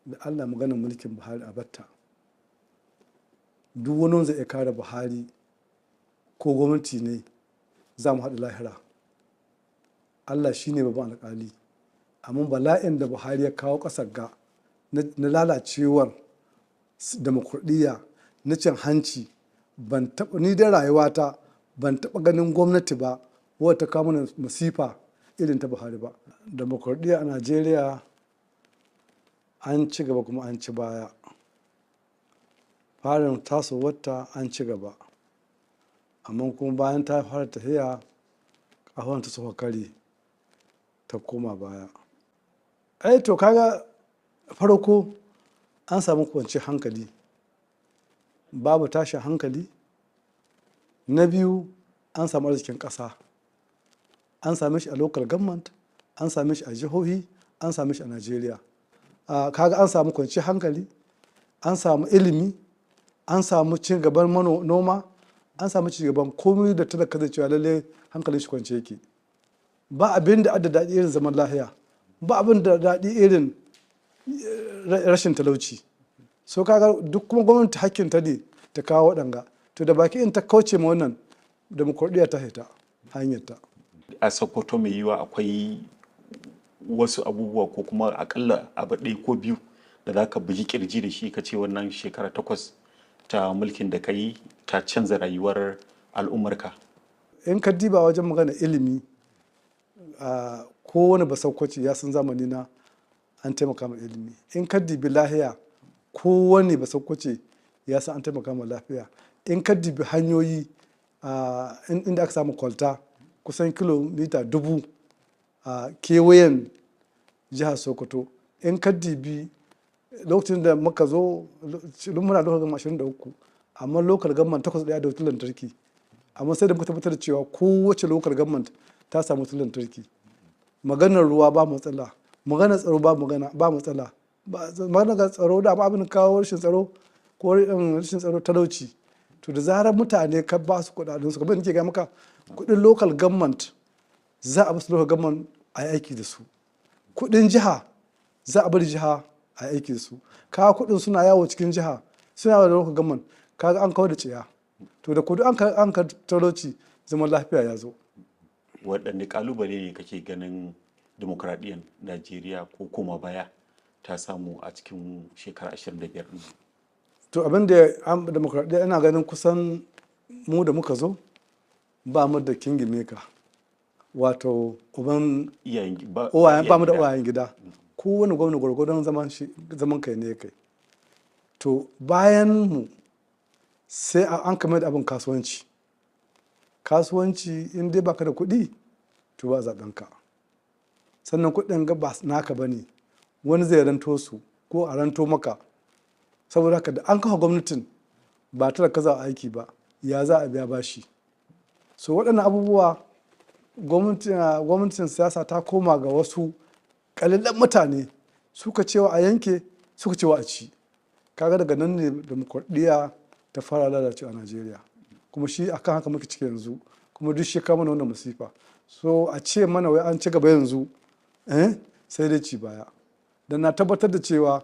Da Allah maganar mulkin Buhari a batta. Duk wani wanda zai iya kare Buhari ko gwamnati ne, za mu haɗu lahira. Allah shi ne babban alƙali. Amma bala'in da Buhari ya kawo ƙasar ga na lalacewar demokuraɗiyya, na cin hanci, ban taɓa, ni da rayuwata ban taɓa ganin gwamnati ba wadda ta kawo mana masifa irin ta Buhari ba. Demokuraɗiyya a Najeriya an ci gaba kuma an ci baya. Farin tasowarta an ci gaba, amma kuma bayan ta fara tafiya, ƙafafuwanta suka karye, ta koma baya. Ai to kaga farko an samu kwanciyar hankali, babu tashin hankali. Na biyu, an samu arzikin ƙasa, an same shi a local government, an same shi a jihohi, an same shi a Najeriya. Kaga an samu kwanciyar hankali, an samu ilimi, an samu ci gaban noma, an samu ci gaban komai da talaka zai cewa lalle hankalin shi kwance yake. Ba abin da adda daɗi irin zaman lahiya, ba abin da daɗi irin rashin talauci. So kaga duk kuma gwamnati hakkin ta ne ta kawo waɗanga. To da baki in ta kauce ma wannan, demokuraɗiyya ta hita hanyarta. A Sokoto, mai yiwuwa akwai wasu abubuwa ko kuma akalla abu ɗaya ko biyu da za ka bugi kirji da shi ka ce wannan shekara 8 ta mulkin da ka yi ta canza rayuwar al'ummarka. In ka diba wajen magana ilimi, a kowane Basakkwace ya san zamani na an taimaka ma ilimi. In ka dibi lahiya, kowane Basakkwace ya san an taimaka ma lafiya. In ka dibi hanyoyi, inda aka samu kwalta kusan kilomita 1000 a kewayen jihar Sokoto. In ka dibi lokacin da muka zo, muna local government 23, amma local government takwas ɗaya da wutar lantarki, amma sai da muka tabbatar da cewa kowace local government ta samu wutar lantarki. Maganar ruwa ba matsala, maganar tsaro ba magana ba matsala. Maganar tsaro da abin kawo rashin tsaro ko rashin tsaro, talauci. To da zarar mutane ka ba su kuɗaɗen su, kamar nake ga maka, kuɗin local government za a basu local government a yi aiki da su, kuɗin jiha za a bari jiha a yi aiki da su. Kaga kuɗin suna yawo cikin jiha, suna yawo da local government, kaga an kawar da tsiya. To da kudu an ka talauci, zaman lafiya ya zo. Waɗanne ƙalubale ne kake ganin dimokuraɗiyyar Najeriya ko koma baya ta samu a cikin shekara 25 ɗin? To abin da demokradiyya, ina ganin kusan mu da muka zo ba mu da king maker, wato uban iyayen ba uwayen, ba mu da gida. Uwayen gida. Kowane gwamna gwargwadon zaman shi, zaman kai ne kai. To bayan mu sai an kamar da abin kasuwanci. Kasuwanci, in dai baka da kuɗi to ba zaɓen ka. Sannan kuɗin ga ba naka ba ne, wani zai ranto su ko a ranto maka. Saboda haka da an kafa gwamnatin ba tara ka za a aiki ba, ya za a biya bashi? So waɗannan abubuwa, gwamnatin siyasa ta koma ga wasu ƙalilan mutane, suka cewa a yanke, suka cewa a ci. Kaga daga nan ne dimokuraɗiyya ta fara lalacewa a Najeriya. Kuma shi akan haka muke ciki yanzu, kuma duk shi kawo mana wannan masifa. So a ce mana wai an ci gaba yanzu, sai dai ci baya. Dan na tabbatar da cewa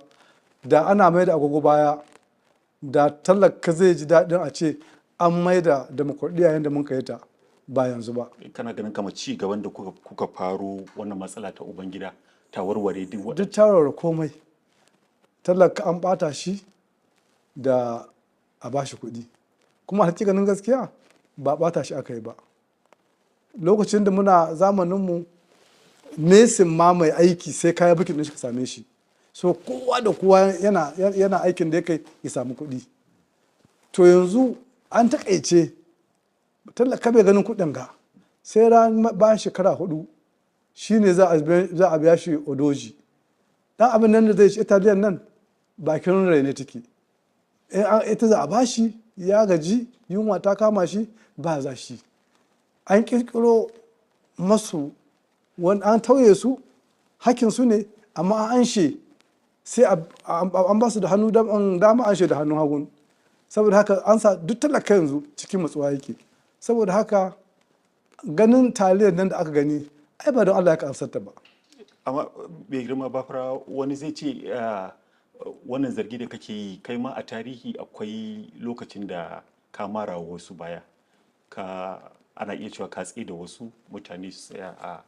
da ana mai da agogo baya, da talaka zai ji daɗin a ce an mai da dimokuraɗiyya yadda mun kai ta, ba yanzu ba. Kana ganin kamar ci gaban da kuka faro, wannan matsala ta ubangida ta warware duk waɗannan? Duk ta warware komai. Talaka an ɓata shi da a bashi kuɗi, kuma a hakikanin gaskiya ba ɓata shi aka yi ba. Lokacin da muna zamaninmu, mason ma mai aiki sai kaya booking ɗin shi ka same shi. So kowa da kowa yana aikin da ya kai ya samu kuɗi. To yanzu an takaice, talaka bai ganin kuɗin ga sai ran bayan shekara 4 shine za a biya shi odoji. Dan abin nan da zai ci, Italiyan nan bakin rai ne take, ita za a bashi. Ya gaji, yunwa ta kama shi, ba za shi. An kirkiro masu wani, an tauye su hakkin su ne, amma an anshe, sai an ba su da hannu dama, an da hannun hagu. Saboda haka an sa duk talaka yanzu cikin matsuwa yake. Saboda haka ganin taliyar nan da aka gani, ai ba don Allah ya ka ta ba. Amma mai girma Bafarawa, wani zai ce Wannan zargi da kake yi, kai ma a tarihi akwai lokacin da ka mara wa wasu baya, ka ana iya cewa ka tsaye da wasu mutane su tsaya a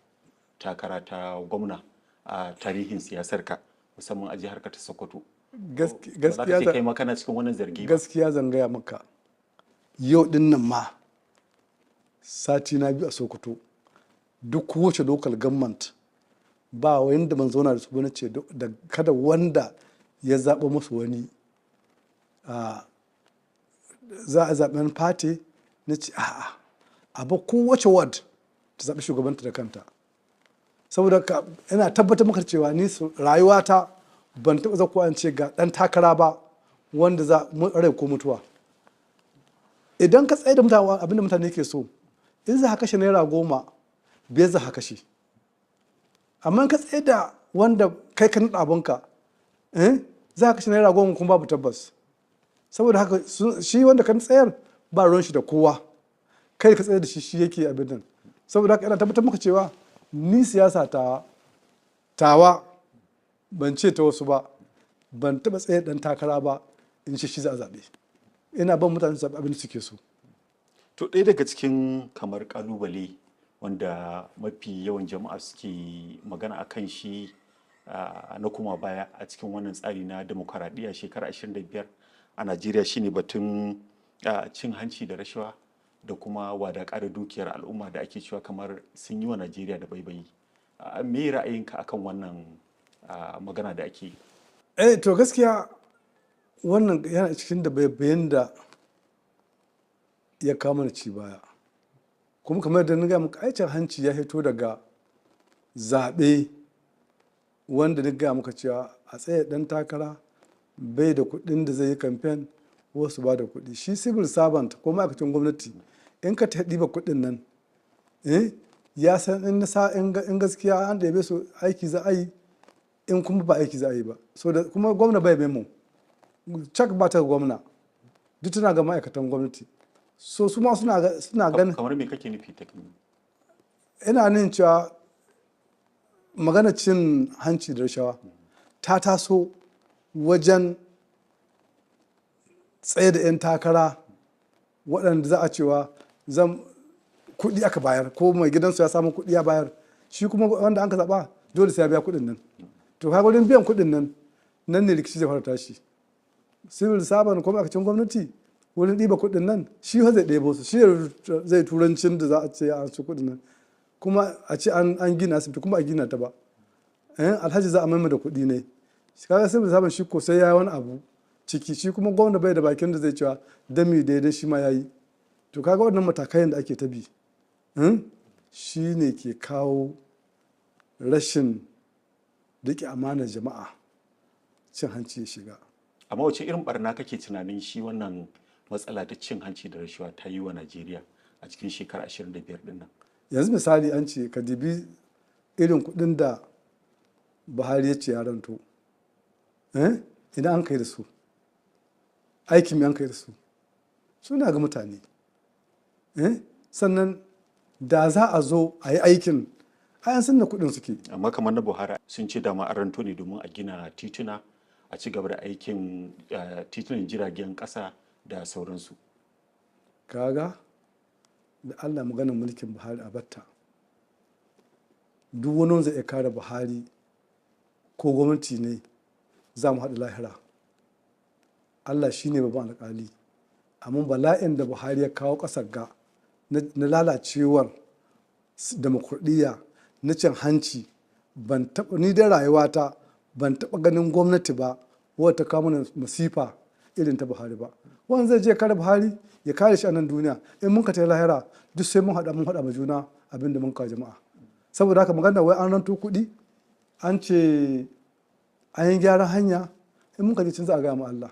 takara ta gwamna a tarihin siyasar ka, musamman a jihar ka ta Sokoto. Ba za ka ce kai ma kana cikin wannan zargi ba? Gaskiya zan gaya maka, yau din nan ma sati na 2 a Sokoto, duk kowace local government ba wanda ban zauna da su ba, ce da kada wanda ya zaɓa musu wani za a zaɓen party. Na ce a'a, abu kowace ward ta zaɓi shugabanta da kanta. Saboda ka ina tabbatar maka cewa ni rayuwata ban taɓa zakuwa an ce ga ɗan takara ba wanda za rai ko mutuwa. Idan ka tsaye da mutane abinda mutane ke so, in za ka kashe naira 10, 5 za ka kashe. Amma in ka tsaye da wanda kai ka naɗa abinka, za ka kashe naira 10 kuma babu tabbas. Saboda haka shi wanda ka tsayar ba ruwan shi da kowa, kai ka tsaye da shi, shi yake abin nan. Saboda haka ina tabbatar maka cewa ni siyasa ta tawa, ban ce ta wasu ba, ban taɓa tsaye ɗan takara ba in ce shi za a zaɓe. Ina ban mutane su zaɓi abin da suke so. To, ɗaya daga cikin kamar ƙalubale wanda mafi yawan jama'a suke magana a kan shi na kuma baya a cikin wannan tsari na demokaradiyya shekara 25 a Najeriya shine batun cin hanci da rashawa da kuma wadaƙa da dukiyar al'umma da ake cewa kamar sun yi wa Najeriya da baibayi. Me ra'ayinka akan wannan magana da ake yi? Eh, to gaskiya wannan yana cikin da baibayin da ya kawo mana ci baya. Kuma kamar da na gaya maka, aikin hanci ya fito daga zaɓe wanda na gaya maka cewa a tsaye ɗan takara bai da kuɗin da zai yi kamfen, wasu ba da kuɗi. Shi civil servant ko ma'aikacin gwamnati, in ka ta ɗiba kuɗin nan, ya san in gaskiya an ɗebe su aiki za a yi, in kuma ba aiki za a yi ba. So da kuma gwamna bai memo cak ba ta gwamna, duk tana ga ma'aikatan gwamnati. So su ma suna ganin. Kamar me kake nufi ta? Ina nan cewa magana cin hanci da rashawa ta taso wajen tsaye da 'yan takara waɗanda za a cewa zan kuɗi aka bayar, ko mai gidansu ya samu kuɗi ya bayar, shi kuma wanda an ka zaɓa dole sai ya biya kuɗin nan. To kaga wurin biyan kuɗin nan, nan ne rikici zai fara tashi. Civil servant ko ma'aikacin gwamnati, wurin ɗiba kuɗin nan, shi fa zai ɗebo su, shi zai turancin da za a ce an ci kuɗin nan, kuma a ce an gina asibiti kuma a gina ta ba, alhaji za a maima da kuɗi ne. Kaga civil servant shi ko sai ya yi wani abu ciki, shi kuma gwamna bai da bakin da zai cewa dami daidai, shi ma ya yi. To kaga wannan matakai da ake ta bi shi ne ke kawo rashin riƙe amanar jama'a, cin hanci ya shiga. Amma wace irin barna kake tunanin shi wannan matsala ta cin hanci da rashawa ta yi wa Najeriya a cikin shekara 25 din nan? Yanzu misali, an ce ka dibi irin kuɗin da Buhari ya ce ya ranto, idan an kai da su aikin an kai da su, suna ga mutane. Sannan da za a zo a yi aikin, ai an san da kuɗin suke. Amma kamar na Buhari, sun ce dama an ranto ne domin a gina tituna, a ci gaba da aikin titunan jiragen ƙasa da sauransu. Kaga da Allah, maganar mulkin Buhari a batta. Duk wani wanda zai iya kare Buhari ko gwamnati ne, za mu haɗu lahira. Allah shi ne babban alƙali. Amma bala'in da Buhari ya kawo ƙasar ga na lalacewar demokuraɗiyya, na cin hanci, ban taɓa, ni da rayuwata ban taɓa ganin gwamnati ba wadda ta kawo mana masifa irin ta Buhari ba. Wanda zai je kare Buhari, ya kare shi a nan duniya, in mun ka tafi lahira duk sai mun haɗa ma juna abin da mun kawo jama'a. Saboda haka magana wai an ranto kuɗi, an ce an yi gyaran hanya, in muka je can za a gaya ma Allah.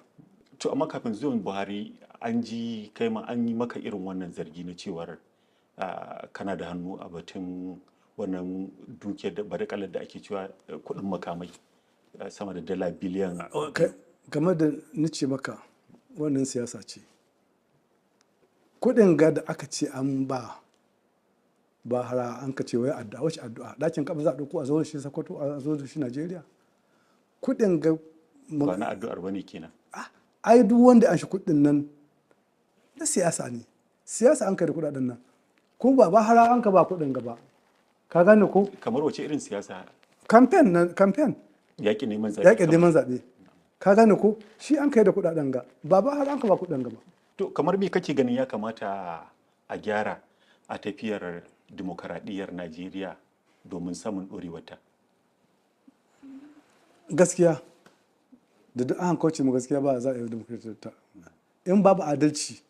To amma kafin zuwan Buhari, an ji kai ma an yi maka irin wannan zargi na cewar kana da hannu a batun wannan dukiyar da badakalar da ake cewa kuɗin makamai sama da dala biliyan. Kamar da ni ce maka, wannan siyasa ce. Kuɗin ga da aka ce an ba ba hara, an ka ce wai addu'a, wace addu'a? Ɗakin kaba za a ɗauko a zo da shi Sokoto, a zo da shi Najeriya? Kuɗin ga Ba na addu'ar bane kenan. Ai duk wanda an shi kuɗin nan na siyasa ne, siyasa an kai da kuɗaɗen nan, ko ba ba hara an ka ba kuɗin gaba, ka gane ko? Kamar wace irin siyasa? Campaign na campaign. Yaƙin neman zaɓe. Yaƙin neman zaɓe, ka gane ko? Shi an kai da kuɗaɗen ga, ba ba har an ka ba kuɗin gaba. To, kamar me kake ganin ya kamata a gyara a tafiyar dimokuraɗiyyar Najeriya domin samun ɗorewarta? Gaskiya, da duk an kauce mu gaskiya, ba za a yi dimokuraɗiyya. In babu adalci.